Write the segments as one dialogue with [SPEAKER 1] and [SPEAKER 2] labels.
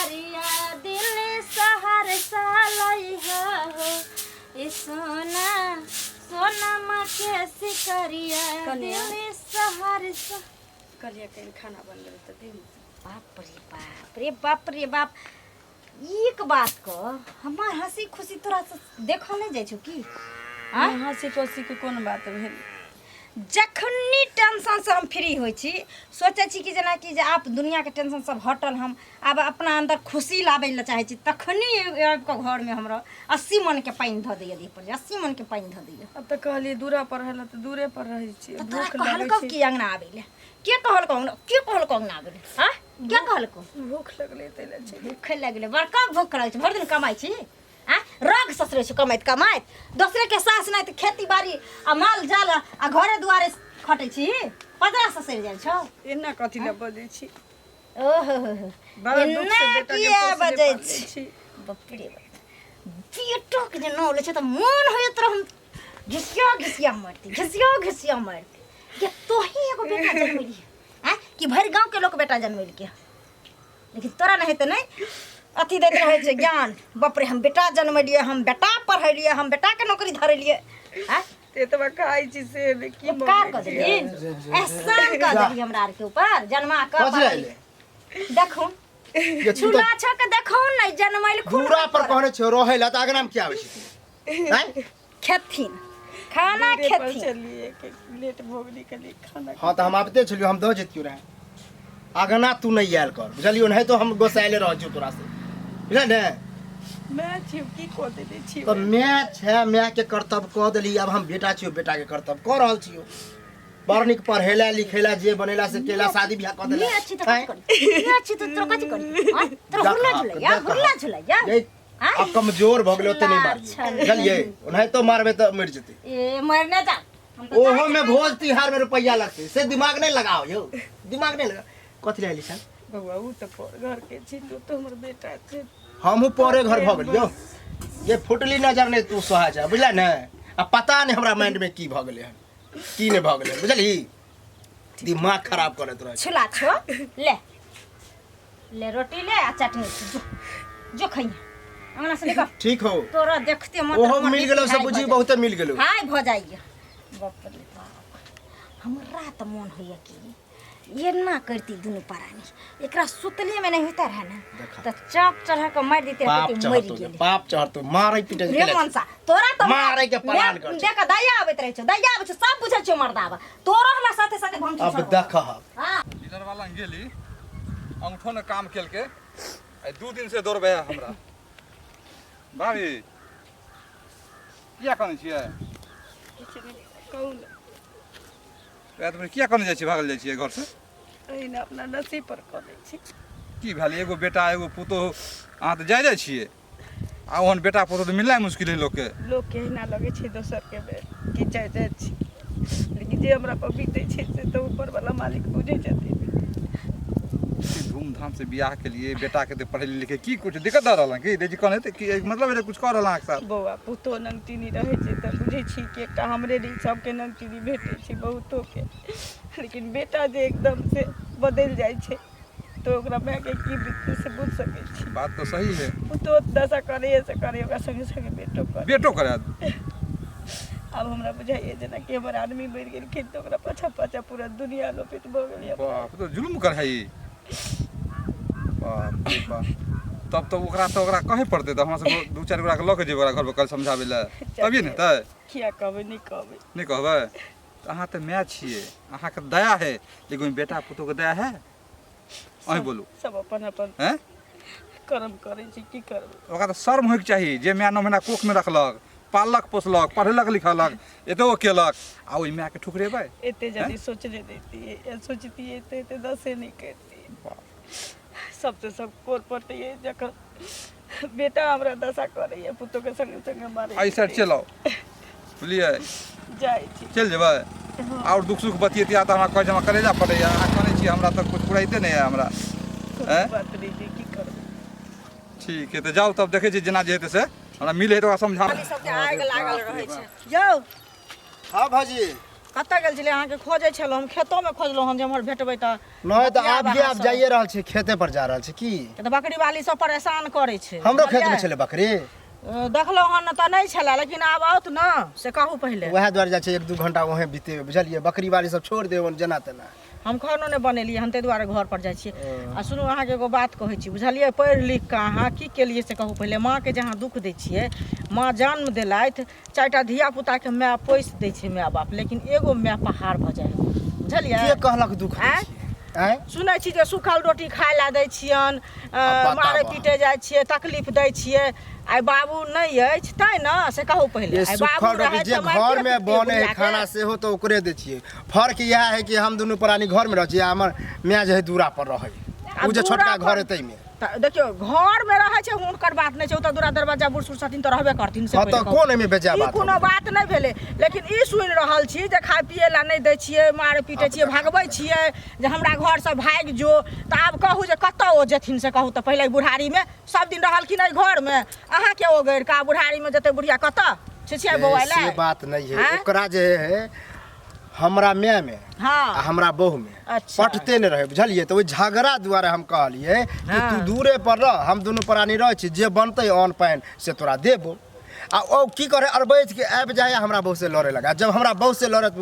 [SPEAKER 1] सिकरिया दिल्ली सहरसा लइहा हो ए सोना सोनमा के सिकरिया
[SPEAKER 2] कनिया।
[SPEAKER 1] दिल्ली सहरसा।
[SPEAKER 2] कहलियै कनि खाना बनबै तऽ दिन।
[SPEAKER 1] बाप रे बाप रे बाप रे बाप, एक बात कह, हमार हंसी खुशी तोरा से देखल नहीं जाइ छौ की?
[SPEAKER 2] आँय? हंसी खुशी के कोन बात भेल?
[SPEAKER 1] जखनी टेंशन से हम फ्री होइ छी, सोचै छी कि जेनाकि जे आप दुनियाके टेंशन सब हटल, हम आब अपना अंदर खुशी लाबै लए चाहै छी, तखनी आबि कऽ घरमे हमरा 80 मनके पानि धऽ दैए देह पर, 80 मनके पानि धऽ दैए।
[SPEAKER 2] अब तऽ कहलियै दूरा पर रहै लए तऽ दूरे पर रहै छियै।
[SPEAKER 1] तऽ तोरा
[SPEAKER 2] भूख लगै
[SPEAKER 1] कहलकौ
[SPEAKER 2] छै।
[SPEAKER 1] कि अङ्गना आबै लए? के कहलकौ अङ्गना? के कहलकौ अङ्गना आबै लए? आँय, के कहलकौ?
[SPEAKER 2] भूख लगलै ताहि लए चलि।
[SPEAKER 1] भूख लगलै? बड़का भूख लगै छै, भरि दिन कमाइ छी आ रग ससरै छै कमाइत कमाइत, दोसरे के सास नहि तऽ खेती बाड़ी आ माल जाल आ घरे दुआरे खटै छी, पजरा ससरि जाइ छौ।
[SPEAKER 2] एना कथी लए बजै छी?
[SPEAKER 1] ओहो हो हो,
[SPEAKER 2] बड़ा दुख से
[SPEAKER 1] एना
[SPEAKER 2] बेटा के
[SPEAKER 1] किया
[SPEAKER 2] पोसले
[SPEAKER 1] बजै
[SPEAKER 2] पालले
[SPEAKER 1] छी?
[SPEAKER 2] छी।
[SPEAKER 1] बाप रे बाप, बेटोके जे नाम लै छै तऽ मोन होइत रहै हम घिसिया घिसिया मारती, घिसिया घिसिया मारती। के तोही एगो बेटा जनमेली आँय कि भरि गाँवके लोक बेटा जनमेलकै? लेकिन तोरा नहि तऽ नहि अथी दैत रहै छै ज्ञान। बाप रे, हम बेटा जनमेलियै, हम बेटा पढ़ेलियै, हम बेटाके नौकरी धरेलियै। आँय,
[SPEAKER 2] एतबा खाइ छी से नहि की
[SPEAKER 1] उपकार
[SPEAKER 2] मङ्गै
[SPEAKER 1] कऽ
[SPEAKER 2] छी?
[SPEAKER 1] देली, एहसान कऽ देली हमरा आरके ऊपर जन्मा कऽ।
[SPEAKER 3] कथी ले?
[SPEAKER 1] देखू
[SPEAKER 3] ये तू
[SPEAKER 1] छुला
[SPEAKER 3] तऽ
[SPEAKER 1] छक देखू नहि जनमैल खून
[SPEAKER 3] दूरा पर कहने छियौ रहै लए तऽ अगनामे किया आबै छी तू? आँय?
[SPEAKER 1] खेथिन खाना।
[SPEAKER 2] दूरे पर
[SPEAKER 1] खेथिन।
[SPEAKER 2] छलियै कि लेट भऽ गेलै, कहलियै खाना।
[SPEAKER 3] हाँ तऽ हम आबिते छलियौ, हम दऽ जैतियौ रहए। अगना तू नहि आयल कर, बुझलियौ? नहि तो हम गोसाइले रहै छियौ तोरा से, बुझल ने?
[SPEAKER 2] मैं छियौ की कऽ देने छियै?
[SPEAKER 3] तऽ माय छै, मायके कर्तव्य कऽ देली। आब हम बेटा छियौ, बेटाके कर्तव्य कऽ रहल छियौ। बड़ नीक पढ़ेला लिखेला, जे बनेला से केला, शादी बियाह कऽ देला।
[SPEAKER 1] ये अच्छी तो कथी करी? ये अच्छी तो तोरा कथी करी? आँय? तोरा हुरला झुलैया,
[SPEAKER 3] देखा।
[SPEAKER 1] हुरला झुलैया।
[SPEAKER 3] ये
[SPEAKER 1] आँय?
[SPEAKER 3] आब कमजोर भऽ गेलै, ओते नहि मारियै।
[SPEAKER 1] अच्छा।
[SPEAKER 3] बुझलियै? ओनाहितो मारबै तऽ मरि जेतै।
[SPEAKER 1] ए मरने जा, हम तऽ
[SPEAKER 3] ओहो में भोज तिहार में रुपैया लगतै, से दिमाग नहीं लगाओ यौ, दिमाग नहीं लगा। कथी ले आइली छल?
[SPEAKER 2] बौआ, उ तऽ पर घर के छी, तू तऽ हमर बेटा छै।
[SPEAKER 3] हमहूँ परे घर भऽ गेलियौ। ये फुटली नजर नहीं तू सोहा जा, बुझला ने? आ पता नहीं हमरा माइंड में की भऽ गेलै हन, की नहीं भऽ गेलै, बुझलही? दिमाग खराब करैत रहै छै।
[SPEAKER 1] छुला छो, ले ले रोटी ले आ चटनी जो जो खइहे, अंगना से निकल।
[SPEAKER 3] ठीक हो।
[SPEAKER 1] तोरा देखते मत
[SPEAKER 3] ओहो
[SPEAKER 1] हमर
[SPEAKER 3] मिल गेलौ से
[SPEAKER 1] हाय
[SPEAKER 3] बुझी
[SPEAKER 1] भऽ
[SPEAKER 3] बहुते मिल गेलौ।
[SPEAKER 1] हाय भऽ जाइए। बाप रे बाप, हमरा तऽ मोन होइए कि एना करती दुनू प्राणी, एकरा सुतले में नहीं होता रहे ना।
[SPEAKER 3] देखा।
[SPEAKER 1] तऽ चौक चढ़ा के मारि देते
[SPEAKER 3] पाप
[SPEAKER 1] रहते, मरि
[SPEAKER 3] चढ़तो
[SPEAKER 1] गेलै।
[SPEAKER 3] पाप चढ़तो, मारै पीटै
[SPEAKER 1] रे मनसा, तोरा तऽ
[SPEAKER 3] मारै के प्लान कर छै।
[SPEAKER 1] देख, दया आबैत रहै छौ, दया आबै छौ, सब बुझै छौ मर्दाबा, तोरो हमरा साथे साथे भंगी।
[SPEAKER 3] अब देख।
[SPEAKER 1] हाँ।
[SPEAKER 4] डीलर वाला गेली, अंगूठो ने काम केलके। आइ 2 दिन से दौड़बै है हमरा। भाभी, किया कनै छियै?
[SPEAKER 2] किछु नहि, कहू ने।
[SPEAKER 4] रातिमे किया कनै जाइ छियै, भागल जाइ छियै घरसँ?
[SPEAKER 2] एहिना अपना नसीब पर कऽ दै छी।
[SPEAKER 4] की भेल? एगो बेटा एगो पुतोहु, अहाँ तऽ जाइ जाइ छियै, आ ओहन बेटा पुतोहु तऽ मिलनाइ मुश्किल है लोकके।
[SPEAKER 2] लोकके एहिना लगै छै दोसरके बेर कि जाइ जाइ छी, लेकिन जे हमरा पर बीतै छै से तऽ ऊपरवला मालिक बुझै छथिन।
[SPEAKER 4] धूमधाम से बियाह के लिए बेटा के तऽ पढ़े लिखे की कुछ दिक्कत दऽ रहल हन की? देखी कन हेतै की मतलब हेतै कुछ कऽ रहल अहाँके साथ?
[SPEAKER 2] बौआ, पुतोह नंगटिनी रहै छै तऽ बुझै छी कि एकटा हमरे नहि, सबके नंगटिनी भेटै छै बहुतोके, लेकिन बेटा जे एकदम से बदलि जाइ छै तऽ ओकरा मायके की बीततै से बुझि सकै छी।
[SPEAKER 4] बात तऽ सही है।
[SPEAKER 2] पुतोह दशा करैए से करैए, ओकरा संगे संगे बेटो करे।
[SPEAKER 4] बेटो करे।
[SPEAKER 2] आब हमरा बुझाइए जेनाकि हमर आदमी मरि गेलखिन तऽ ओकरा पाछाँ पाछाँ पूरा दुनिया लोपित भऽ गेलै।
[SPEAKER 4] बाप, तऽ जुल्म कर है ई। बाप रे बाप, तब तऽ ओकरा तऽ ओकरा कहै पड़तै। तऽ हमरा सब दू चारि गोटाके लऽ के जेबै ओकरा घर पर कल समझाबै लए, तभिए ने हेतै।
[SPEAKER 2] किया कहबै? नहि कहबै।
[SPEAKER 4] नहि कहबै तऽ अहाँ तऽ माय छियै, अहाँके दया है, लेकिन बेटा पुतोहके दया है? अहीं बोलू।
[SPEAKER 2] सब अपन अपन
[SPEAKER 4] हैं
[SPEAKER 2] कर्म करै छै, की करबै?
[SPEAKER 4] ओकरा तऽ शर्म होइके चाही जे माय 9 महीना कोखमे रखलक, पाललक पोसलक, पढ़ेलक लिखलक, एतबो केलक, आ ओहि मायके ठुकरेबै?
[SPEAKER 2] एते जल्दी सोचने दैतियै, सोचतियै एते एते दसे नहि करितियै। सबसे सब कोर पटैये जखन बेटा हमरा दशा करैये, पुतोहके संगे संगे मारै।
[SPEAKER 4] एहि साइड चलि आउ, बुझलियै?
[SPEAKER 2] जाइ छी।
[SPEAKER 4] चलि जेबै? आओर दुख सुख बतियतिया तऽ हमरा कहै छै हमरा कलेजा फटैया। अहाँ कहने छियै, हमरा तऽ कुछ पुराइते नहि यऽ हमरा।
[SPEAKER 2] कोनो
[SPEAKER 4] आँय?
[SPEAKER 2] बात नहि छै, की करबै?
[SPEAKER 4] ठीक है, तऽ जाउ तब, देखै छी जेना जे हेतै से हमरा मिले तऽ ओकरा समझा।
[SPEAKER 5] सबके आगि लागल रहै छै यौ।
[SPEAKER 3] हाँ भाजी।
[SPEAKER 2] कतऽ गेल छलियै? अहाँके खोजै छलहुँ हम, खेतोमे खोजलहुँ हन जे एम्हर भेटबै तऽ।
[SPEAKER 3] नहि तऽ
[SPEAKER 2] बतियाब
[SPEAKER 3] आबिये
[SPEAKER 2] अहाँ
[SPEAKER 3] आब
[SPEAKER 2] सब।
[SPEAKER 3] जाइए रहल छी, खेते पर जा रहल छी की?
[SPEAKER 2] तऽ बकरी वाली सब परेशान करै छै।
[SPEAKER 3] हमरो खेतमे
[SPEAKER 2] बुझलियै?
[SPEAKER 3] छलै बकरी।
[SPEAKER 2] देखलहुँ हन तऽ नहि छलै, लेकिन आब आओत ने से कहू पहिले।
[SPEAKER 3] वएह दुआरे जाइ छै, 1-2 घंटा वहें बितेबै, बुझलियै? बकरी वाली सब छोड़ि देब जेना तेना।
[SPEAKER 2] हम खानो नहि बनेलियै हन, ताहि दुआरे घर पर जाइ छियै। आ सुनू, अहाँके एगो बात कहै छी, बुझलियै? पढ़ि लिख कऽ अहाँ की केलियै से कहू पहिले। माँके जे अहाँ दुःख दै छियै, माँ जन्म देलथि, 4टा धिया पुताके माय पोसि दै छै माय बाप, लेकिन एगो माय पहाड़ भऽ जाइ है, बुझलियै?
[SPEAKER 3] के कहलक दुःख दै
[SPEAKER 2] आँय?
[SPEAKER 3] छियै? आँय?
[SPEAKER 2] सुनै छी जे सूखल रोटी खाय लए दै छियनि,
[SPEAKER 3] बताबऽ।
[SPEAKER 2] मारै पीटै जाइ छियै, तकलीफ दै छियै। आइ बाबू नहि अछि तैँ ने, से कहू पहिले।
[SPEAKER 3] ये
[SPEAKER 2] आइ बाबू
[SPEAKER 3] सुखल रोटी
[SPEAKER 2] रहैत
[SPEAKER 3] जे
[SPEAKER 2] तऽ मारिते
[SPEAKER 3] घर में
[SPEAKER 2] पीटते
[SPEAKER 3] बने है
[SPEAKER 2] बुढ़ियाके।
[SPEAKER 3] खाना सेहो तऽ ओकरे दै छियै। फर्क इएह है कि हम दुनू प्राणी घर में रहै छियै, हमर माय जे है दूरा पर रहै,
[SPEAKER 2] आ
[SPEAKER 3] ओ जे
[SPEAKER 2] दूरा
[SPEAKER 3] छोटका
[SPEAKER 2] पर
[SPEAKER 3] घर है ताहिमे।
[SPEAKER 2] तऽ देखियौ, घर में रहै छै हुनकर बात नहि छै, ओ तऽ दूरा दरवाजा बूढ़ सूढ़ छथिन तऽ रहबे करथिन से
[SPEAKER 3] हँ तऽ
[SPEAKER 2] पहिले कहू।
[SPEAKER 3] कोन एहिमे बेजाय
[SPEAKER 2] ई
[SPEAKER 3] बात
[SPEAKER 2] कोनो
[SPEAKER 3] होलै?
[SPEAKER 2] बात नहि भेलै, लेकिन ई सुनि रहल छी जे खाय पियै लए नहि दै छियै, मारै पीटै छियै, भगबै छियै जे हमरा घरसँ भागि जो। तऽ आब कहू जे कतऽ ओ जेथिन से कहू तऽ पहिले। बुढ़ारीमे सब दिन रहलखिन एहि घरमे अहाँके ओ गैर का, बुढ़ारीमे जेतै बुढ़िया कतऽ छिछिया बौआइ
[SPEAKER 3] से
[SPEAKER 2] लए?
[SPEAKER 3] बात नहीं है।
[SPEAKER 2] आँय?
[SPEAKER 3] ओकरा जे है हमरा माय में
[SPEAKER 2] हाँ
[SPEAKER 3] आ हमरा बहू में
[SPEAKER 2] अच्छा।
[SPEAKER 3] पटते नहि रहै, बुझलियै? तऽ ओहि झगड़ा दुआरे हम कहलियै कि
[SPEAKER 2] हाँ।
[SPEAKER 3] तू दूरे पर रह, हम दुनू प्राणी रहै छी, जे बनतै अन्न पानि से तोरा देबो। आ ओ की करे, अरबैत के आबि जाइ है हमरा बहू से लड़े लगा। जब हमरा बहू से लड़त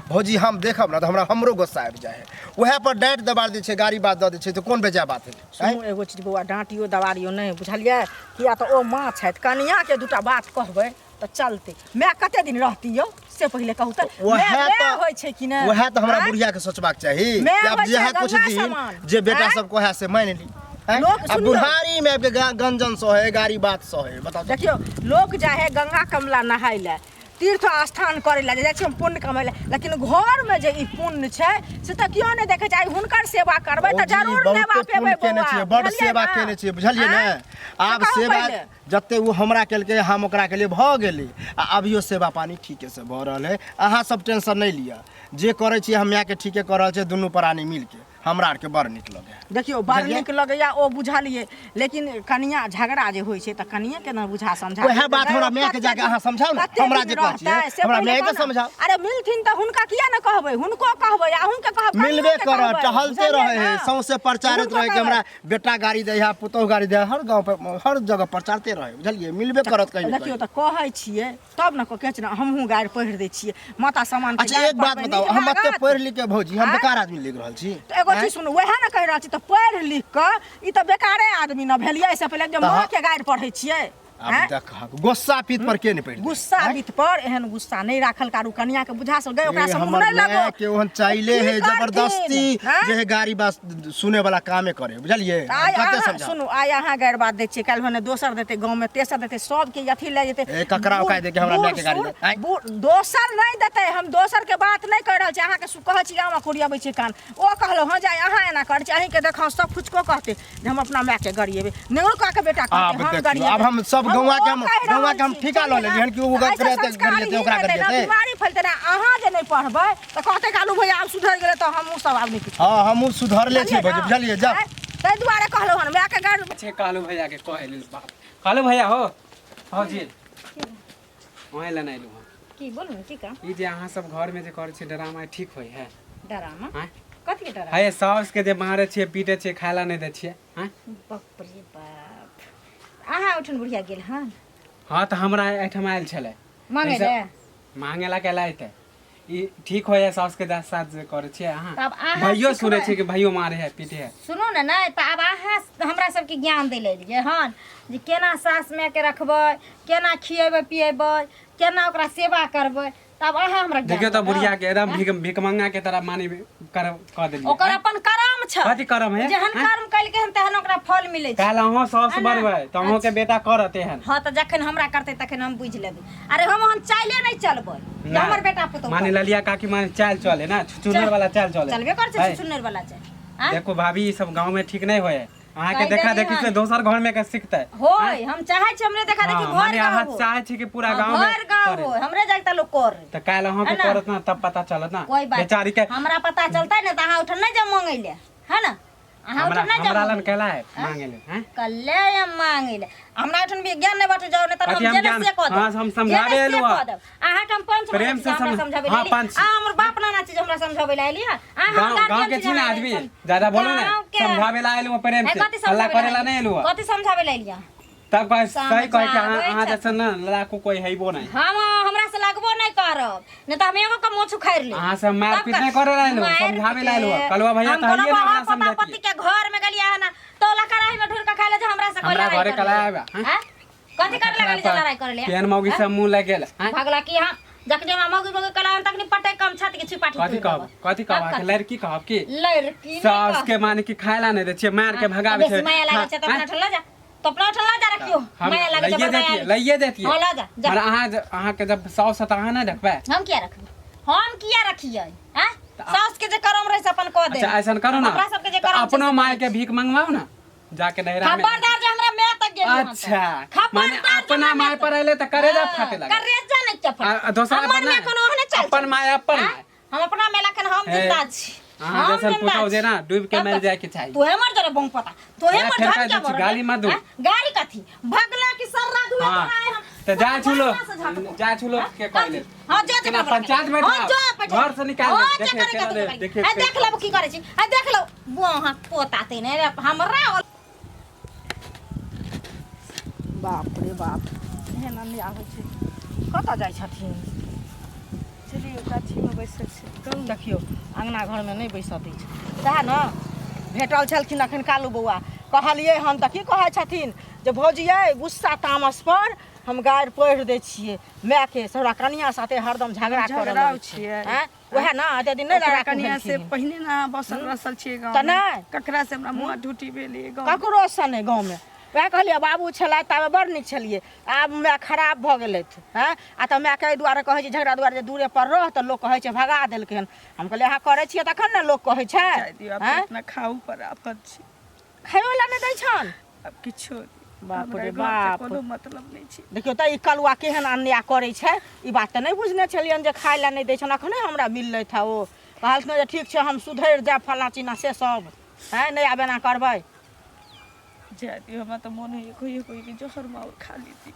[SPEAKER 3] भौजी हम देखब ने तऽ हमरा हमरो गुस्सा आबि जाइ है, उएह पर डाँटि दबार दै छै, गाड़ी बात दऽ दै छै, तऽ कोन बेजाय बात है?
[SPEAKER 2] सुनू एगो चीज बौआ, डाँटियो दबारियो नहि, बुझलियै? किया तऽ ओ माँ छथि, कनियाँके दूटा बात कहबै तऽ चलतै। माय कते दिन रहती यौ से पहिले कहू तऽ।
[SPEAKER 3] वएह
[SPEAKER 2] माय
[SPEAKER 3] तऽ
[SPEAKER 2] होइ छै कि नहि?
[SPEAKER 3] वएह तऽ हमरा
[SPEAKER 2] आँय?
[SPEAKER 3] बुढ़िया के सोचबाक चाही
[SPEAKER 2] माय
[SPEAKER 3] कि आब
[SPEAKER 2] होइ छै
[SPEAKER 3] जेहे कुछ
[SPEAKER 2] गंगा
[SPEAKER 3] दिन
[SPEAKER 2] समान।
[SPEAKER 3] जे बेटा
[SPEAKER 2] आँय?
[SPEAKER 3] सब कहै से मानि ली। आँय?
[SPEAKER 2] लोक
[SPEAKER 3] आ
[SPEAKER 2] सुनियौ।
[SPEAKER 3] बुढ़ारी में आबि के गंजन सहे, गाड़ी बात सहे, बताउ तऽ।
[SPEAKER 2] देखियौ, लोक जाइ है गंगा कमला नहाय लए, तीर्थ स्थान करै लए जाइ छै हम पुण्य कमै लए, लेकिन घरमे जे ई पुण्य छै से तऽ केओ नहि देखै छै। आइ हुनकर सेवा करबै तऽ
[SPEAKER 3] भौजी,
[SPEAKER 2] जरूर
[SPEAKER 3] बहुते
[SPEAKER 2] नेवा
[SPEAKER 3] पुण्य
[SPEAKER 2] पेबै
[SPEAKER 3] केने
[SPEAKER 2] बौआ,
[SPEAKER 3] छियै, बड
[SPEAKER 2] बुझलियै
[SPEAKER 3] सेवा
[SPEAKER 2] ने?
[SPEAKER 3] केने छियै, बुझलियै ने?
[SPEAKER 2] आँय?
[SPEAKER 3] आब
[SPEAKER 2] से कहू
[SPEAKER 3] सेवा
[SPEAKER 2] पहिले।
[SPEAKER 3] जते ओ हमरा केलकै हम ओकरा केलियै, भऽ गेलै। आ अभियो सेवा पानी ठीके से भऽ रहल है, अहाँ सब टेंशन नहि लिअ। जे करै छियै हम मायके ठीके कऽ रहल छियै, दुनू प्राणी मिलके हमरा आरके बड़ नीक लगै है।
[SPEAKER 2] देखियौ, बड़
[SPEAKER 3] बुझलियै?
[SPEAKER 2] नीक लगैया ओ बुझलियै, लेकिन कनिया झगड़ा जे होइ छै तऽ कनिये के ने बुझा समझा
[SPEAKER 3] वएह
[SPEAKER 2] देतै।
[SPEAKER 3] बात हमरा
[SPEAKER 2] कते
[SPEAKER 3] मायके जाके अहाँ समझाउ ने,
[SPEAKER 2] कते
[SPEAKER 3] हमरा
[SPEAKER 2] दिन
[SPEAKER 3] जे कहै छियै,
[SPEAKER 2] रहतै, से
[SPEAKER 3] हमरा
[SPEAKER 2] पहिले
[SPEAKER 3] मायके
[SPEAKER 2] कहू ने।
[SPEAKER 3] समझाउ।
[SPEAKER 2] अरे मिलथिन तऽ हुनका किया ने कहबै? हुनको कहबै, अहूँके कहब, कनियोके
[SPEAKER 3] मिलबे करत,
[SPEAKER 2] कहबै,
[SPEAKER 3] टहलते
[SPEAKER 2] बुझलियै
[SPEAKER 3] रहे है,
[SPEAKER 2] ने?
[SPEAKER 3] सौंसे प्रचारित
[SPEAKER 2] हुनको
[SPEAKER 3] रहे कि
[SPEAKER 2] कहबै।
[SPEAKER 3] हमरा बेटा गाड़ी दै है, पुतोहु गाड़ी दै है, हर गाँव पर हर जगह प्रचारते रहे, बुझलियै? मिलबे करत कहीं ने
[SPEAKER 2] देखियौ
[SPEAKER 3] कहीं।
[SPEAKER 2] तऽ कहै छियै तब ने कहै छै ने, हमहूँ गारि पढ़ि दै छियै माता सामान के
[SPEAKER 3] अच्छा
[SPEAKER 2] गारि
[SPEAKER 3] एक बात
[SPEAKER 2] पढ़बै,
[SPEAKER 3] बताउ,
[SPEAKER 2] नीक
[SPEAKER 3] हम एते
[SPEAKER 2] लागत?
[SPEAKER 3] पढ़ि लिख के भौजी हम
[SPEAKER 2] आँय?
[SPEAKER 3] बेकार आदमी लिख रहल छी?
[SPEAKER 2] तऽ एगो चीज सुनू, वएह ने कहि रहल छी, तऽ पढ़ि लिख कऽ ई तऽ बेकारे आदमी ने भेलियै। एहिसँ पहिले जे
[SPEAKER 3] तऽ
[SPEAKER 2] माँ के गारि पढ़ै छियै।
[SPEAKER 3] आब
[SPEAKER 2] आँय?
[SPEAKER 3] देखहक गुस्सा पीत पर के नहि पड़ि
[SPEAKER 2] गुस्सा बीत पर एहन गुस्सा नहि राखल कारू, कनिया के बुझा सक गए ओकरा
[SPEAKER 3] ए,
[SPEAKER 2] से मुँह
[SPEAKER 3] हमर
[SPEAKER 2] नहि लगो।
[SPEAKER 3] माय के ओहन चाइले
[SPEAKER 2] की
[SPEAKER 3] है,
[SPEAKER 2] करथिन?
[SPEAKER 3] जबरदस्ती
[SPEAKER 2] आँय?
[SPEAKER 3] जे है गाड़ी बात सुने वाला कामे करे, बुझलियै?
[SPEAKER 2] आइ
[SPEAKER 3] कते
[SPEAKER 2] अहाँ
[SPEAKER 3] समझाउ?
[SPEAKER 2] सुनू, आइ अहाँ गारि बात दै छियै, काल्हि भने दोसर देतै, गाँवमे तेसर देतै, सबके अथी लए जेतै।
[SPEAKER 3] ए, ककरा ओकाय दे के हमरा माय के गाड़ी दे? आँय?
[SPEAKER 2] दोसर नहि देतै, हम दोसर के बात नहि कहि रहल छी अहाँके। कहै छी आमा कोरियाबै छै कान, ओ कहलहुँ हँ जे आइ अहाँ एना करै छी, अहीँके देखौ सब फुचको कहतै जे हम अपना मायके गरिएबै, नेहरू के बेटा कहतै
[SPEAKER 3] आब
[SPEAKER 2] हम
[SPEAKER 3] देखियौ,
[SPEAKER 2] गरिएबै।
[SPEAKER 3] आब हम सब
[SPEAKER 2] हम
[SPEAKER 3] गौंआ के
[SPEAKER 2] ओ
[SPEAKER 3] हम
[SPEAKER 2] कहि रहल
[SPEAKER 3] गौंआ के हम
[SPEAKER 2] छी,
[SPEAKER 3] ठीका लऽ
[SPEAKER 2] बुझलियै
[SPEAKER 3] लेलियै हन कि ओ
[SPEAKER 2] ने? एहिसँ
[SPEAKER 3] गरिएतै,
[SPEAKER 2] संस्कार
[SPEAKER 3] गरिएतै,
[SPEAKER 2] ही
[SPEAKER 3] ओकरा
[SPEAKER 2] हेतै ने,
[SPEAKER 3] गरिएतै।
[SPEAKER 2] बीमारी फैलतै ने। अहाँ जे नहि पढ़बै तऽ कहतै कालू भैया आब सुधरि गेलै तऽ हमहूँ सब आब नहि किछु।
[SPEAKER 3] हाँ, हमहूँ सुधरले छी
[SPEAKER 2] बुझलियै
[SPEAKER 3] भौजी,
[SPEAKER 2] ने?
[SPEAKER 3] बुझलियै? जा।
[SPEAKER 2] आँय? ताहि दुआरे कहलहुँ हन मायके गारि
[SPEAKER 5] छै कालू भैया के कहै लेल बाप। कालू भैया हो, भौजी वहीं लेने अयलहुँ हँ।
[SPEAKER 1] की बोलू ने, की काम?
[SPEAKER 5] ई जे अहाँ सब घर में जे करै छियै ड्रामा, ठीक होइ है?
[SPEAKER 1] डरामा?
[SPEAKER 5] आँय?
[SPEAKER 1] कथी के डरामा?
[SPEAKER 5] हे, साउस के जे मारै छियै, पीटै छियै, खाय ला नहि दै छियै, आँय?
[SPEAKER 1] बाप रे बाप, अहाँ उठन बुढ़िया गेल हन?
[SPEAKER 5] हँ, तऽ हमरा एहिठाम आयल छलै
[SPEAKER 1] मांगे
[SPEAKER 5] ऐसे-
[SPEAKER 1] ले।
[SPEAKER 5] मांगे ला के लायते। ई ठीक होइ है साउस के साथ जे करै छियै अहाँ?
[SPEAKER 1] तब अहाँ
[SPEAKER 5] भैयो
[SPEAKER 1] सिखबै।
[SPEAKER 5] सुनै छियै कि भैयो मारे है, पीटे है।
[SPEAKER 1] सुनू ने, नहि तऽ आब अहाँ हमरा सबके ज्ञान दै लए एलियै हन जे केना सास मायके रखबै, केना खिएबै पिएबै, केना ओकरा सेवा करबै, तब अहाँ हमरा ज्ञान
[SPEAKER 5] देखियौ तऽ
[SPEAKER 1] देबै।
[SPEAKER 5] बुढ़िया के एकदम भीख भिखमंगा के तरह मानी कर कऽ देलियै।
[SPEAKER 1] ओकर अपन कर्म छै।
[SPEAKER 5] कथी कर्म है?
[SPEAKER 1] जेहन
[SPEAKER 5] आँय?
[SPEAKER 1] कर्म कलकै हन तेहन ओकरा फल मिलै छै।
[SPEAKER 5] काल्हि अहाँ साउस
[SPEAKER 1] है ना?
[SPEAKER 5] बनबै तऽ अहूँके बेटा करत एहन।
[SPEAKER 1] हँ, तऽ जखन हमरा करतै तखन हम बुझि लेबै। अरे हम ओहन चाइले नहि चलबै जे
[SPEAKER 5] ना।
[SPEAKER 1] हमर बेटा पुतहु
[SPEAKER 5] माने
[SPEAKER 1] करतै।
[SPEAKER 5] ललिया काकी माने चाल चले ना, छुछुनर वाला चाल चले।
[SPEAKER 1] चलबे करै छै
[SPEAKER 5] है।
[SPEAKER 1] छुछुन्नर वाला चालि। आँय?
[SPEAKER 5] देखो भाभी, ई सब गांव में ठीक नहीं होए। अहाँ के
[SPEAKER 1] कहि
[SPEAKER 5] देखा
[SPEAKER 1] देली
[SPEAKER 5] देखी से
[SPEAKER 1] हन।
[SPEAKER 5] दोसर घर में के सीखते।
[SPEAKER 1] होय, हम चाहै छी हमरे देखा देखी
[SPEAKER 5] हाँ,
[SPEAKER 1] घर
[SPEAKER 5] माने
[SPEAKER 1] गाँव
[SPEAKER 5] अहाँ
[SPEAKER 1] हो।
[SPEAKER 5] चाहे छी कि पूरा
[SPEAKER 1] हाँ,
[SPEAKER 5] गांव में
[SPEAKER 1] घर गाँव
[SPEAKER 5] करे।
[SPEAKER 1] हो, हमरे जागता लोग कर।
[SPEAKER 5] तऽ काल्हि अहाँ के
[SPEAKER 1] है ना?
[SPEAKER 5] करत ना तब पता चलत ना
[SPEAKER 1] कोई बात
[SPEAKER 5] बेचारी के।
[SPEAKER 1] हमरा पता चलतै ने तऽ अहाँ उठन नहि जाउ मांगै ले, है ना? अहाँ
[SPEAKER 5] हमरा
[SPEAKER 1] ओहिठाम नहि
[SPEAKER 5] हमरा
[SPEAKER 1] जाउ
[SPEAKER 5] लन कैला है मांगे ले हैं
[SPEAKER 1] कल्ले हम मांगे ले हमरा ओहिठाम भी ज्ञान नहि बाटू जाउ नहि तऽ
[SPEAKER 5] कथी
[SPEAKER 1] हम
[SPEAKER 5] हम
[SPEAKER 1] जेने
[SPEAKER 5] ज्ञान-
[SPEAKER 1] से कह देब
[SPEAKER 5] हाँ, हम समझाबे
[SPEAKER 1] जेने से
[SPEAKER 5] एलहुँ
[SPEAKER 1] कह देब अहाँके हम पंच
[SPEAKER 5] प्रेम
[SPEAKER 1] मानै छी
[SPEAKER 5] से
[SPEAKER 1] जे हमरा
[SPEAKER 5] समझ-
[SPEAKER 1] समझाबे
[SPEAKER 5] हाँ,
[SPEAKER 1] ले
[SPEAKER 5] पंच।
[SPEAKER 1] आ हमर बाप नाना छी जे हमरा समझाबे ले आइली हँ अहाँ
[SPEAKER 5] गाँव
[SPEAKER 1] हमर
[SPEAKER 5] गाँव
[SPEAKER 1] गार्जियन
[SPEAKER 5] के
[SPEAKER 1] छी
[SPEAKER 5] छी
[SPEAKER 1] जे
[SPEAKER 5] ना
[SPEAKER 1] हमरा
[SPEAKER 5] आदमी
[SPEAKER 1] सम-
[SPEAKER 5] ज्यादा बोलो ना
[SPEAKER 1] गाँव के-
[SPEAKER 5] समझावे ला आइलू प्रेम
[SPEAKER 1] ए,
[SPEAKER 5] से
[SPEAKER 1] कथी
[SPEAKER 5] हल्ला
[SPEAKER 1] समझाबे
[SPEAKER 5] करे ला नहीं आइलू
[SPEAKER 1] कथी समझाबे ले आइली
[SPEAKER 5] तब कहे सही कहे कि अहाँ
[SPEAKER 1] समझाबै
[SPEAKER 5] अहाँ
[SPEAKER 1] छै।
[SPEAKER 5] जैसन ना लड़ाकू कोई हैबो नहीं
[SPEAKER 1] हम हमरा से लगबो नहीं करब नहीं तऽ हम एगो के मोछ उखाड़ि लेब
[SPEAKER 5] अहाँ से मारपीट
[SPEAKER 1] तब
[SPEAKER 5] नहीं करे ला आइलू
[SPEAKER 1] मारि
[SPEAKER 5] समझावे ला आइलू
[SPEAKER 1] पीट।
[SPEAKER 5] कलवा भैया
[SPEAKER 1] हम
[SPEAKER 5] तो
[SPEAKER 1] कोनो
[SPEAKER 5] हइए ना
[SPEAKER 1] बहा
[SPEAKER 5] हमरा
[SPEAKER 1] पोता पोती
[SPEAKER 5] समझाती
[SPEAKER 1] के घर में गेलियै हन तोला कड़ाही में ढूर के खाय ले जे हमरा से कोई
[SPEAKER 5] हमरा
[SPEAKER 1] लड़ाई
[SPEAKER 5] घरे
[SPEAKER 1] कर
[SPEAKER 5] कला
[SPEAKER 1] ले।
[SPEAKER 5] आबे, हाँ?
[SPEAKER 1] हाँ? कथी करे लगली जे लड़ाई करे ले
[SPEAKER 5] केहन मौगी सब मुंह लग गेल हैं?
[SPEAKER 1] भगला की हम जखनी हमरा मौगी मौगी कला हन तखनी पटे कम छाती के छिपाटी
[SPEAKER 5] कथी कहब कथी कहब अहाँके लड़की कहब की
[SPEAKER 1] लड़की
[SPEAKER 5] सास के माने की खाय ला नहीं दै छियै मार के भगाबै
[SPEAKER 1] बेसी
[SPEAKER 5] छै
[SPEAKER 1] माया लागै छै तऽ अपना
[SPEAKER 5] हाँ?
[SPEAKER 1] ठल्ला जा तो अपना ठल्ला जा रखियो
[SPEAKER 5] हम
[SPEAKER 1] माया लागै छै
[SPEAKER 5] लइए
[SPEAKER 1] बड़ माया
[SPEAKER 5] देतियै लइए देतियै
[SPEAKER 1] हाँ, लऽ जा, जा।
[SPEAKER 5] मने अहाँ अहाँके जब साउस है तऽ अहाँ नहि रखबै
[SPEAKER 1] हम किया रखबै हम किया रखियै हैं साउस के जे करम रहे से अपन कह दे
[SPEAKER 5] अच्छा ऐसा करू ना
[SPEAKER 1] हमरा सबके जे
[SPEAKER 5] तऽ
[SPEAKER 1] करम छै
[SPEAKER 5] अपनो
[SPEAKER 1] से
[SPEAKER 5] माय के भीख मंगवाउ ना जाके नैहरा में
[SPEAKER 1] खबरदार जे हमरा माय तक गेली हन तऽ।
[SPEAKER 5] अच्छा
[SPEAKER 1] खबरदार
[SPEAKER 5] माने
[SPEAKER 1] जे
[SPEAKER 5] अपना
[SPEAKER 1] हमरा
[SPEAKER 5] माय
[SPEAKER 1] माय
[SPEAKER 5] पर अयले तऽ करेजा फाटे लगे
[SPEAKER 1] करेजा नहीं चफट
[SPEAKER 5] आ दोसरा
[SPEAKER 1] हमर
[SPEAKER 5] अपन
[SPEAKER 1] माय कोनो ओहने चल
[SPEAKER 5] अपन माय अपन माय
[SPEAKER 1] हम अपना मेला खन हम
[SPEAKER 5] हे,
[SPEAKER 1] जिंदा छी
[SPEAKER 5] अहाँ
[SPEAKER 1] हम
[SPEAKER 5] जैसन
[SPEAKER 1] जिंदा
[SPEAKER 5] पुतहु
[SPEAKER 1] छी।
[SPEAKER 5] जे ना डूबि के
[SPEAKER 1] तब
[SPEAKER 5] मरि
[SPEAKER 1] तऽ
[SPEAKER 5] जायके चाही।
[SPEAKER 1] तोहे मर जरे बम पता तोहे
[SPEAKER 5] ए,
[SPEAKER 1] मर
[SPEAKER 5] फेर
[SPEAKER 1] झट
[SPEAKER 5] कहि
[SPEAKER 1] के
[SPEAKER 5] दै छी,
[SPEAKER 1] मरल।
[SPEAKER 5] गाली मत दू।
[SPEAKER 1] हाँ? गाली कथी भगला की सर्रा दुए
[SPEAKER 5] हाँ।
[SPEAKER 1] तोरा आए हम
[SPEAKER 5] तऽ जा छुलो
[SPEAKER 1] से झटको।
[SPEAKER 5] जा छुलो के कहले
[SPEAKER 1] हाँ जा जा
[SPEAKER 5] केना पंचायत बैठा
[SPEAKER 1] हाँ जा बैठा
[SPEAKER 5] घर से निकाल
[SPEAKER 1] हाँ,
[SPEAKER 5] दे
[SPEAKER 1] जा
[SPEAKER 5] देखिए
[SPEAKER 1] करे
[SPEAKER 5] केना
[SPEAKER 1] कथी
[SPEAKER 5] दे
[SPEAKER 1] करी।
[SPEAKER 5] देखिए
[SPEAKER 1] आ देख लेबो की करै छी आ देख लो बुआ पोता ते ने रे हमरा
[SPEAKER 2] बाप रे बाप एहन अन्याय होइ छै कतऽ जाइ छथिन
[SPEAKER 6] चलियौ गाछीमे बैसल छी कहू
[SPEAKER 2] देखियौ अङ्गना घरमे नहि बैसऽ दै छै सएह ने भेटल छलखिन एखन कालू बौआ कहलियै हन तऽ की कहै छथिन जे भौजी यै गुस्सा तामस पर हम गारि पढ़ि दै छियै मायके से हमरा कनिया साथे हरदम झगड़ा करऽ
[SPEAKER 6] झगड़ाउ
[SPEAKER 2] लगै छै
[SPEAKER 6] छियै।
[SPEAKER 2] आँय उएह ने एते दिन नहि
[SPEAKER 6] ओकरा
[SPEAKER 2] लड़ाकू
[SPEAKER 6] कनिया से
[SPEAKER 2] भेलखिन
[SPEAKER 6] पहिने ने अहाँ बसल रसल छियै गाँव
[SPEAKER 2] तऽ नहि।
[SPEAKER 6] ककरा से हमरा मुँह ढूटी भेलियै गाँव
[SPEAKER 2] ककरोसँ नहि गाँवमे वएह कहलियै बाबू छलै ताबे बड़ नीक छलियै आब माय खराब भऽ गेलथि हँ आ तऽ मायके एहि दुआरे कहै छै झगड़ा दुआरे जे दूरे पर रह तऽ लोक कहै छै भगा देलकै हन हम कहलियै अहाँ करै छियै तखन ने लोक कहै छै
[SPEAKER 6] जाय दियौ आब
[SPEAKER 2] आँय
[SPEAKER 6] अपना खाऊ पर आफत छै
[SPEAKER 2] खाइयो लए नहि दै छनि
[SPEAKER 6] आब किछो नहि।
[SPEAKER 2] बाप
[SPEAKER 6] हमरा
[SPEAKER 2] रे
[SPEAKER 6] घरसँ
[SPEAKER 2] बाप।
[SPEAKER 6] कोनो मतलब नहि छै
[SPEAKER 2] देखियौ तऽ ई कलुआ केहन अन्याय करै छै ई बात तऽ नहि बुझने छलियनि जे खाइ लए नहि दै छनि अखने हमरा मिललै था ओ कहलखिन जे ठीक छै हम सुधरि जायब फल्लाँ चिन्ना से सब आँय नहि आब एना करबै
[SPEAKER 6] जाय दियौ हमरा तऽ मोन होइए कहियो कहियो कि जहर माहुर खा लीती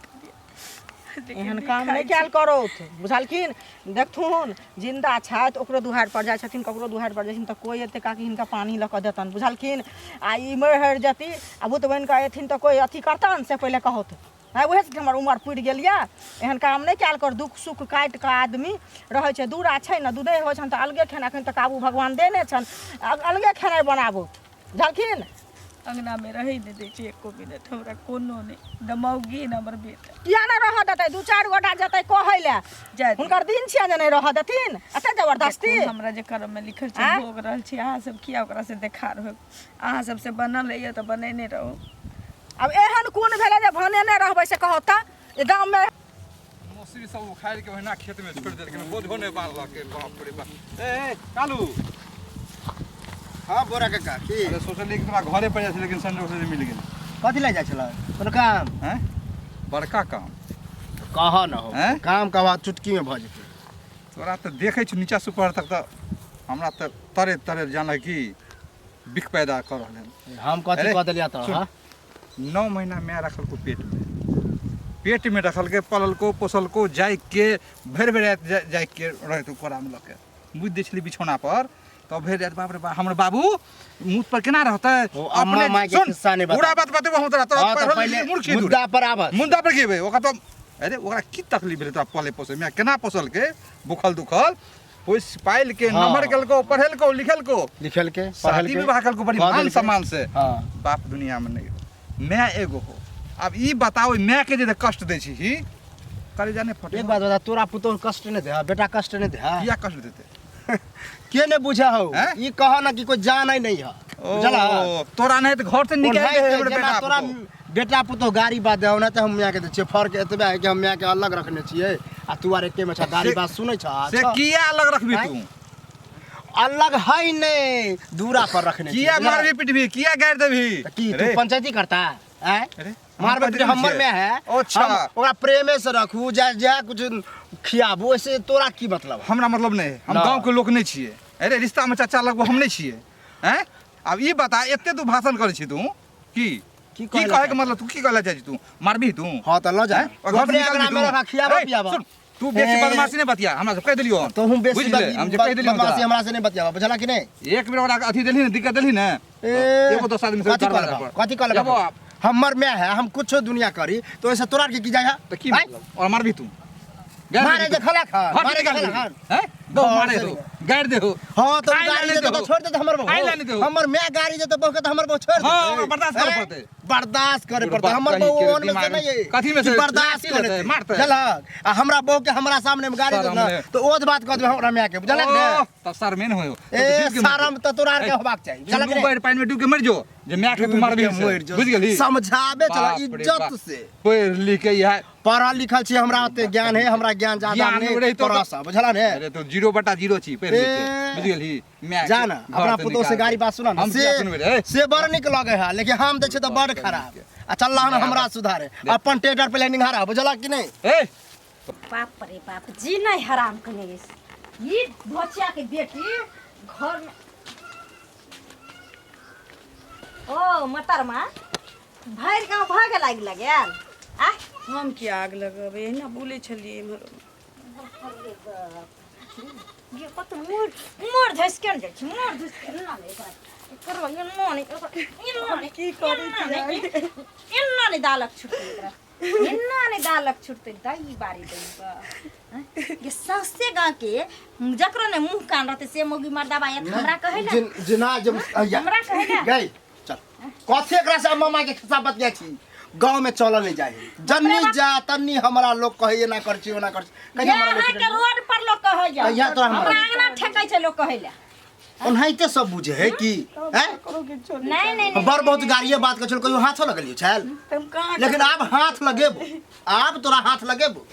[SPEAKER 6] लेकिन
[SPEAKER 2] एहन
[SPEAKER 6] नहि
[SPEAKER 2] काम
[SPEAKER 6] खाइ
[SPEAKER 2] नहि
[SPEAKER 6] छी।
[SPEAKER 2] कयल करौथ बुझलखिन देखथुन जिन्दा छथि ओकरो दुहारि पर जाइ छथिन ककरो दुहारि पर जाइ छथिन तऽ कोइ एते काकी हिनका पानि लऽ कऽ देतनि बुझलखिन आ ई मरि हरि जेती आ भूत बनि कऽ एथिन तऽ कोइ अथी करतनि से पहिले कहौथ आँय उएह से हमर उमर पुरि गेल यऽ एहन काम नहि कयल कर दुःख सुख काटि कऽ आदमी रहै छै दूरा छै ने दूधे होइ छनि तऽ अलगे खेनाइ एखन तऽ काबू भगवान देने छनि अलगे खेनाइ बनाबौथ बुझलखिन
[SPEAKER 6] अंगनामे रहै नहि दै छै एको मिनट हमरा कोनो नहि न मौगी न हमर बेटा
[SPEAKER 2] किया नहि रहऽ देतै दू चारि गोटा जेतै कहै लए
[SPEAKER 6] जाय दियौ।
[SPEAKER 2] हुनकर दिन छियनि जे नहि रहऽ देथिन एते जबरदस्ती
[SPEAKER 6] देखू, हमरा जे कर्ममे लिखल छै
[SPEAKER 2] आँय?
[SPEAKER 6] भोग रहल छी अहाँ सब किया ओकरा से देखार होब अहाँ सबसे बनल होइए तऽ बनेने रहू
[SPEAKER 2] आब एहन कोन भेलै जे भनेने रहबै से कहू तऽ जे गाममे
[SPEAKER 4] मौसरी सब उखाड़ि के ओहिना खेत में छोड़ि देलखिन बोझो नहि बान्हलक बाप रे बाप ए ए, कालू
[SPEAKER 3] हाँ बोरा काका की
[SPEAKER 4] अरे सोचलियै कि तोरा घरे पर जाइ छै लेकिन संजोग से मिल गेल
[SPEAKER 3] कथी लए जाइ छलै कोनो काम
[SPEAKER 4] हैं बड़का काम
[SPEAKER 3] कह न हो
[SPEAKER 4] हैं?
[SPEAKER 3] काम के बाद चुटकी में भऽ जेतै
[SPEAKER 4] तोरा तऽ देखै छी नीचा से ऊपर तक तऽ हमरा तऽ तरे तरे जानै कि बिख पैदा कऽ रहल हन
[SPEAKER 3] हम कथी
[SPEAKER 4] अरे,
[SPEAKER 3] कऽ देलियै तोरा
[SPEAKER 4] सुन।
[SPEAKER 3] हाँ?
[SPEAKER 4] 9 महीना माय रखलको पेटमे पेटमे रखलकै पललको पोसलको जाइके भरि भरि राति जाइके रहैत कोरामे लऽ के बुझि दै छलै बिछौना पर तब भरि राति बाप रे बाप हमर बाबू मुँह पर केना रहतै
[SPEAKER 3] ओ अम्मा माय के
[SPEAKER 4] सुन,
[SPEAKER 3] खिस्सा नहि बता।
[SPEAKER 4] पूरा बात बतेबो हम तोरा तोरा
[SPEAKER 3] हाँ, तऽ
[SPEAKER 4] पढ़ल
[SPEAKER 3] पहिले
[SPEAKER 4] मूर्ख छी तू।
[SPEAKER 3] मुद्दा पर आबऽ
[SPEAKER 4] मुद्दा पर की ओकरा तऽ अरे ओकरा की तकलीफ भेलै तोरा पले पोसै मे केना पोसलकै भूखल दुखल पोसि पालि के
[SPEAKER 3] हाँ।
[SPEAKER 4] नमहर केलको पढ़ेलको लिखेलको
[SPEAKER 3] लिखलके
[SPEAKER 4] शादी
[SPEAKER 3] पढ़लके
[SPEAKER 4] विवाह केलको बड़ी
[SPEAKER 3] कऽ
[SPEAKER 4] मान
[SPEAKER 3] देलकै।
[SPEAKER 4] सम्मान से
[SPEAKER 3] हाँ
[SPEAKER 4] बाप दुनिया में नहीं हो मैं एगो हो अब ई बताओ मैं के जे कष्ट दै छी ही कलेजा नहीं फटे
[SPEAKER 3] एक बात बता तोरा पुतोह कष्ट नहीं दे बेटा कष्ट नहीं दे
[SPEAKER 4] किया कष्ट देते
[SPEAKER 3] के नहीं बुझा हो
[SPEAKER 4] हैं?
[SPEAKER 3] ई कह ना कि कोई जान ही नहीं है बुझला
[SPEAKER 4] ओ तोरा नहीं तो घर से निकाल दे हमर
[SPEAKER 3] जेना
[SPEAKER 4] बेटा
[SPEAKER 3] तोरा
[SPEAKER 4] पुतोह।
[SPEAKER 3] बेटा पुतोह गाड़ी बात दे ओना तऽ हम माय के दै छियै फर्क एतबे है कि हम माय के अलग रखने छियै आ तू आर एके में छ गाड़ी
[SPEAKER 4] से-
[SPEAKER 3] बात सुनै छ
[SPEAKER 4] से किया अलग रखबी
[SPEAKER 3] आँय?
[SPEAKER 4] तू
[SPEAKER 3] अलग है नहीं दूरा पर रखने छियै,
[SPEAKER 4] किया
[SPEAKER 3] बुझला?
[SPEAKER 4] मारबी पिटबी किया गारि देबी
[SPEAKER 3] तऽ की तू
[SPEAKER 4] अरे,
[SPEAKER 3] पंचायती करता आँय
[SPEAKER 4] अरे,
[SPEAKER 3] मारबे
[SPEAKER 4] हम
[SPEAKER 3] पिटबी हमर में है
[SPEAKER 4] अच्छा।
[SPEAKER 3] हम ओकरा प्रेमे से रखू जा जा कुछ खियाबू ऐसे तोरा की मतलब
[SPEAKER 4] हमरा मतलब नहीं है हम
[SPEAKER 3] ना।
[SPEAKER 4] गांव के लोग नहीं छियै अरे रिश्ता में चाचा लगबो हम नहीं छियै हैं आब ई बता एते तू भाषण करै छी तू की
[SPEAKER 3] की
[SPEAKER 4] की
[SPEAKER 3] कहै
[SPEAKER 4] कहै के मतलब तू की कहला जाइ छी तू मारबी तू
[SPEAKER 3] हाँ तऽ लऽ जा
[SPEAKER 4] हैं? और घर से
[SPEAKER 3] अपने
[SPEAKER 4] निकाल
[SPEAKER 3] अंगना
[SPEAKER 4] दी
[SPEAKER 3] में
[SPEAKER 4] तू।
[SPEAKER 3] रखा खियाबा
[SPEAKER 4] ए,
[SPEAKER 3] पियाबा
[SPEAKER 4] सुन, तू बेसी
[SPEAKER 3] ए।
[SPEAKER 4] बदमाशी नहीं बतिया हमरा सब कह देलियो हम।
[SPEAKER 3] तो हम बेसी
[SPEAKER 4] बुझि गेलै? हम जे कहि देलियो
[SPEAKER 3] बदमाशी
[SPEAKER 4] तोरा।
[SPEAKER 3] हमरा से नहीं बतियाबा बुझला कि नहीं
[SPEAKER 4] एक बेर ओकरा अथी देलही ने दिक्कत देलही ने
[SPEAKER 3] ए,
[SPEAKER 4] एगो दोस्त आदमी से
[SPEAKER 3] कथी
[SPEAKER 4] दरवाजा
[SPEAKER 3] कहलक
[SPEAKER 4] पर।
[SPEAKER 3] कथी कहलक
[SPEAKER 4] जबो आप
[SPEAKER 3] हमर माय है हम कुछो दुनिया करी तो ऐसे तोरा के की जाय है
[SPEAKER 4] तो की
[SPEAKER 3] आँय?
[SPEAKER 4] मतलब और मारबी तू गारि
[SPEAKER 3] मारे
[SPEAKER 4] देबी
[SPEAKER 3] जे
[SPEAKER 4] तू।
[SPEAKER 3] खला खा
[SPEAKER 4] घर
[SPEAKER 3] मारे
[SPEAKER 4] से
[SPEAKER 3] जे
[SPEAKER 4] निकाल
[SPEAKER 3] खला
[SPEAKER 4] देबी।
[SPEAKER 3] खा
[SPEAKER 4] हैं? गौ
[SPEAKER 3] घर
[SPEAKER 4] मारे
[SPEAKER 3] से
[SPEAKER 4] दो गारि देहो
[SPEAKER 3] हाँ तो
[SPEAKER 4] खाइ
[SPEAKER 3] गाड़ी
[SPEAKER 4] ला
[SPEAKER 3] देतो
[SPEAKER 4] नहीं
[SPEAKER 3] तो
[SPEAKER 4] देहो।
[SPEAKER 3] छोड़ देते हमर
[SPEAKER 4] खाइ ला
[SPEAKER 3] बहू
[SPEAKER 4] नहीं देहो।
[SPEAKER 3] हमर माय गाड़ी देतो बहू के तो हमर बहू छोड़
[SPEAKER 4] हाँ,
[SPEAKER 3] देते
[SPEAKER 4] ओकरा बर्दाश्त करे
[SPEAKER 3] हैं?
[SPEAKER 4] पड़तै।
[SPEAKER 3] बर्दाश्त करे
[SPEAKER 4] बुढ़बा
[SPEAKER 3] पड़तै हमर
[SPEAKER 4] कहीं
[SPEAKER 3] बहू
[SPEAKER 4] के
[SPEAKER 3] ओन में से
[SPEAKER 4] दिमाग
[SPEAKER 3] नहीं है
[SPEAKER 4] कथी में
[SPEAKER 3] कि
[SPEAKER 4] से
[SPEAKER 3] बर्दाश्त
[SPEAKER 4] लाठी
[SPEAKER 3] करे
[SPEAKER 4] लेतै, मारतै।
[SPEAKER 3] बुझलक आ हमरा बहू के हमरा सामने में गाड़ी
[SPEAKER 4] शरम
[SPEAKER 3] देत ना
[SPEAKER 4] ले।
[SPEAKER 3] तो ओज बात कह देबै हमरा माय के बुझलक ने
[SPEAKER 4] ओह, तब शरमे ने होयो
[SPEAKER 3] ए शरम तो तोरा आर के होबाक चाही बुझलक ने
[SPEAKER 4] बाढ़ि पानि में डूब के मरि जो जे माय के तू मारबी
[SPEAKER 3] मरि जो।
[SPEAKER 4] बुझि गेलही
[SPEAKER 3] समझाबे चला
[SPEAKER 4] बाप रे
[SPEAKER 3] इज्जत
[SPEAKER 4] बाप।
[SPEAKER 3] से
[SPEAKER 4] पढ़ लिख के इएह
[SPEAKER 3] पढ़ल लिखल छी हमरा ओते ज्ञान है हमरा ज्ञान ज्यादा
[SPEAKER 4] ज्ञान
[SPEAKER 3] नहीं
[SPEAKER 4] रहितो
[SPEAKER 3] तोरा
[SPEAKER 4] तऽ-
[SPEAKER 3] से बुझला ने
[SPEAKER 4] अरे तो 0/0 छी पढ़ि लिख के
[SPEAKER 3] ए,
[SPEAKER 4] बुझि गेलही माय के
[SPEAKER 3] जा ना
[SPEAKER 4] घर
[SPEAKER 3] अपना
[SPEAKER 4] से
[SPEAKER 3] पुतोह से
[SPEAKER 4] निकाल
[SPEAKER 3] गाड़ी
[SPEAKER 4] दे।
[SPEAKER 3] बात सुना ना
[SPEAKER 4] हम किया सुनबै रे
[SPEAKER 3] से बड़ निक लगे है लेकिन हम दै छै तऽ बड़ खराब आ चल हन हमरा सुधारे अपन टेटर पे निहारा बुझला कि नहीं
[SPEAKER 4] ए
[SPEAKER 1] बाप रे बाप जी नहीं हराम कने ये बच्चा के बेटी घर में ओ मतरमा भरि गाँव भागे लागि लगे आ
[SPEAKER 2] हम की आग लगेबै एहिना बोलै छलियै इम्हर
[SPEAKER 1] ये कत मोर मोर झसके ने जाइ छै मोर झसके ना ले एकरा एकरा एना नहि एकरा एना नहि
[SPEAKER 2] की करै
[SPEAKER 1] एना नहि एना नहि दालक छुटतै एकरा एना नहि दालक छुटतै दही बारी दही बा ये सौंसे गाँव के जकरो ने मुँह कान रहतै से मौगी मर्दाबा आयत हमरा कहै ला
[SPEAKER 3] जेना जे
[SPEAKER 1] हमरा कहै ला
[SPEAKER 3] गई चल कथी एकरा से मामा के खिस्सा बतिया छी गाँव में चलल नहीं जाए जन्नी जा तन्नी हमरा लोग कहे एना कर छी ओना कर छी कहिया हमरा लोग
[SPEAKER 1] यहाँ के रोड पर लोग कहै जा
[SPEAKER 3] कहिया तोरा हमरा-
[SPEAKER 1] हमरा अंगना ठेकै छै लोग कहै ला
[SPEAKER 3] ओनाहिते सब बुझे है कि हैं
[SPEAKER 2] ककरो किछो नहि
[SPEAKER 1] नहीं नहीं नहीं
[SPEAKER 3] बड़ बहुत गाड़िए बात कर छल कहियो हाथो लगलियो छल
[SPEAKER 2] तऽ हम कहाँ
[SPEAKER 3] लेकिन आब हाथ लगेबो आब तोरा हाथ लगेबो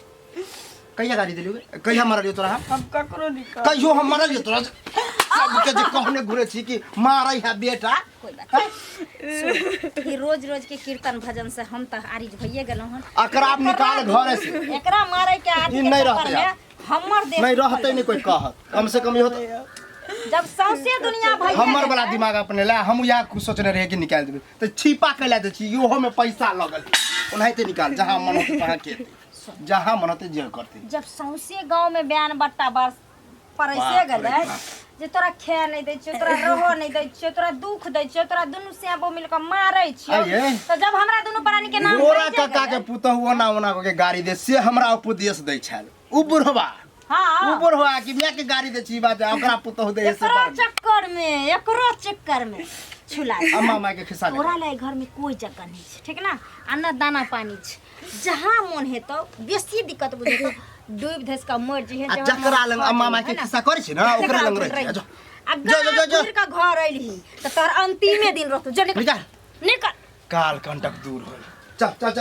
[SPEAKER 3] कहिया गाड़ी देलियो गे? कहिया मारलियो तोरा हम
[SPEAKER 2] हम ककरो नहि कहब
[SPEAKER 3] कहियो हम मारलियो तोरा सबके जे कहने घुरे छी कि मारै है बेटा
[SPEAKER 1] कोई बात नहीं। ई रोज रोज के कीर्तन भजन से हम तऽ आरिज भइए गेलहुँ हन
[SPEAKER 3] एकरा आब निकाल घरे से
[SPEAKER 1] एकरा मारे के आदि
[SPEAKER 3] ई
[SPEAKER 1] के
[SPEAKER 3] नहीं
[SPEAKER 1] चक्कर
[SPEAKER 3] रहतै
[SPEAKER 1] में
[SPEAKER 3] आब।
[SPEAKER 1] हमर देह
[SPEAKER 3] नहीं रहते नहीं कोई कहत कम से कम इहो तऽ
[SPEAKER 1] जब सौंसे दुनिया भइए
[SPEAKER 3] हमर वाला
[SPEAKER 1] गेलै,
[SPEAKER 3] दिमाग अपने ला हम इएह कुछ सोचने रहियै कि निकालि देबै तऽ छिपा के ला दै छी इहो में पैसा लगल ओनाहिते निकाल जहाँ मन होतै तहाँ के जहाँ मन होतै जे करतै
[SPEAKER 1] जब सौंसे गांव में बयान बट्टा बरस परैसे
[SPEAKER 3] बाप रे
[SPEAKER 1] गेलै
[SPEAKER 3] बाप।
[SPEAKER 1] जे तोरा खाए नहीं दै छियौ तोरा रहऽ नहीं दै छियौ तोरा दुख दै छियौ तोरा दुनू स्याबो मिल कऽ मारै छियौ
[SPEAKER 3] आइये।
[SPEAKER 1] तऽ जब हमरा दुनू प्राणी के नाम
[SPEAKER 3] गोरा
[SPEAKER 1] भइए
[SPEAKER 3] काका के
[SPEAKER 1] गेलै,
[SPEAKER 3] पुतहु ओना ओना कऽ के गाड़ी दे से हमरा उपदेश दै छल उ बुढ़वा उ
[SPEAKER 1] हाँ
[SPEAKER 3] बुढ़वा कि माय के गाड़ी दै छी बात ओकरा पुतहु दे से
[SPEAKER 1] एकरो
[SPEAKER 3] बड़
[SPEAKER 1] चक्कर में एकरो चक्कर में छुला
[SPEAKER 3] अम्मा माय के खिस्सा
[SPEAKER 1] तोरा ला घर में कोई जगह नहीं छै ठीक ना आ न दाना पानी छै जहाँ मन हेतौ बेसी दिक्कत बुझेतौ डूबि धसि कऽ मरि जइहे
[SPEAKER 3] आ जकरा लग अम्मा माय के खिस्सा करै छी ना ओकरा लग रहै छी जो
[SPEAKER 1] आ
[SPEAKER 3] जो, जो, जो, जो।
[SPEAKER 1] घुरि कऽ घर अयलही तऽ तोहर अंतिमे दिन रहतौ जो निकल
[SPEAKER 3] निकाल
[SPEAKER 1] निकल
[SPEAKER 3] काल कंटक दूर होल चल चल चल।